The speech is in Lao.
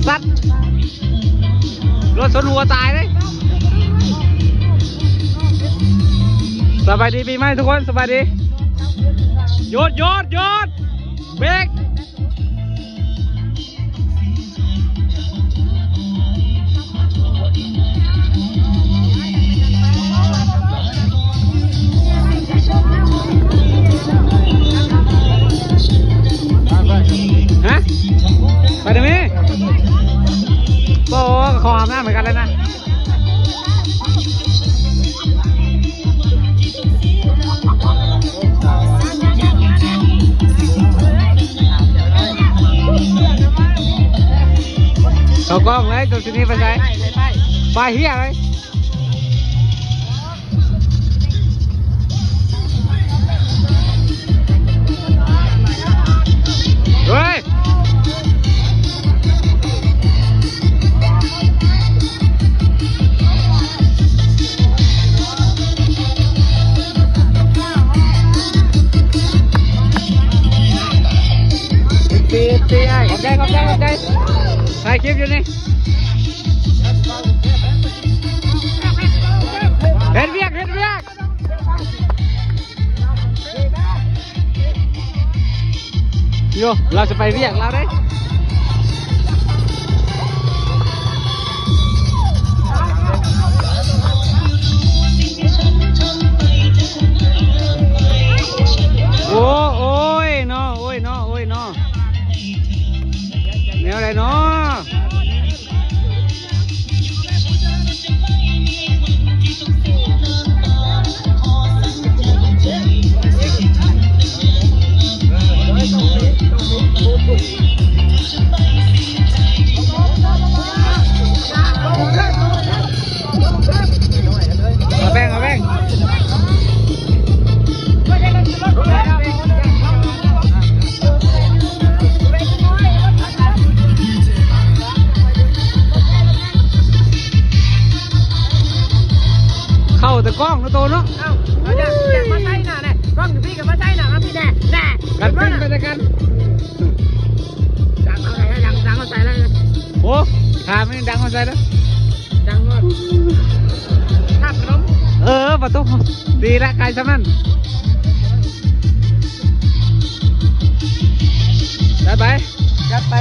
ສັດ ລົດຊົນຫົວຕາຍເດ້. ສະບາຍດີປີໃໝ່ທຸກຄົນ ສະບາຍດີ. ຢຸດ ຢຸດ ຢຸດ ເບຣກ. ຮະ ໄປໄດ້ແມ? ບໍ່ ຂໍອາບນ້ຳໃຫ້ກັນແລ້ວນະ. ເຂົ້າກ້ອງເລີຍ ຕົວຊິນີ້ໄປໃສ? ໄປເຮີ້ຍເລີຍ. ເຮີ້ຍ ຂອບໃຈ ຂອບໃຈ ຂອບໃຈ ຖ່າຍຄລິບຢູ່ນີ້. ເຮັດວຽກ ເຮັດວຽກ ໂຍ ລາວຈະໄປວຽກລາວເດ້. ໂອ້ ໂອ້ຍເນາະ ໂອ້ຍເນາະ ໂອ້ຍເນາະ ແນວໃດເນາະ? ເອົາແປ້ງ ເອົາແປ້ງ. ເຂົ້າແຕ່ກ້ອງເນາະໂຕເນາະ. ເອົ້າ ເອົາ ຢາກ ຢາກມາໃສ່ໜ້າແດ່ ກ້ອງຢູ່ພີ້ກໍມາໃສ່ໜ້າມາພີ້ແດ່ ແດ່ ກັນປີ້ງໄປແຕ່ກັນ. ດັງເອົາໃສ່ ດັງ ດັງເອົາໃສ່ເລີຍ. ໂອ້ ຖາມນີ້ດັງເອົາໃສ່ເລີຍ. ດັງໂລດ ທາດພະນົມ. ເອີ ປະຕູ ດີລະ ໄກສ່ຳນັ້ນ. ຈັດໄປ ຈັດໄປ.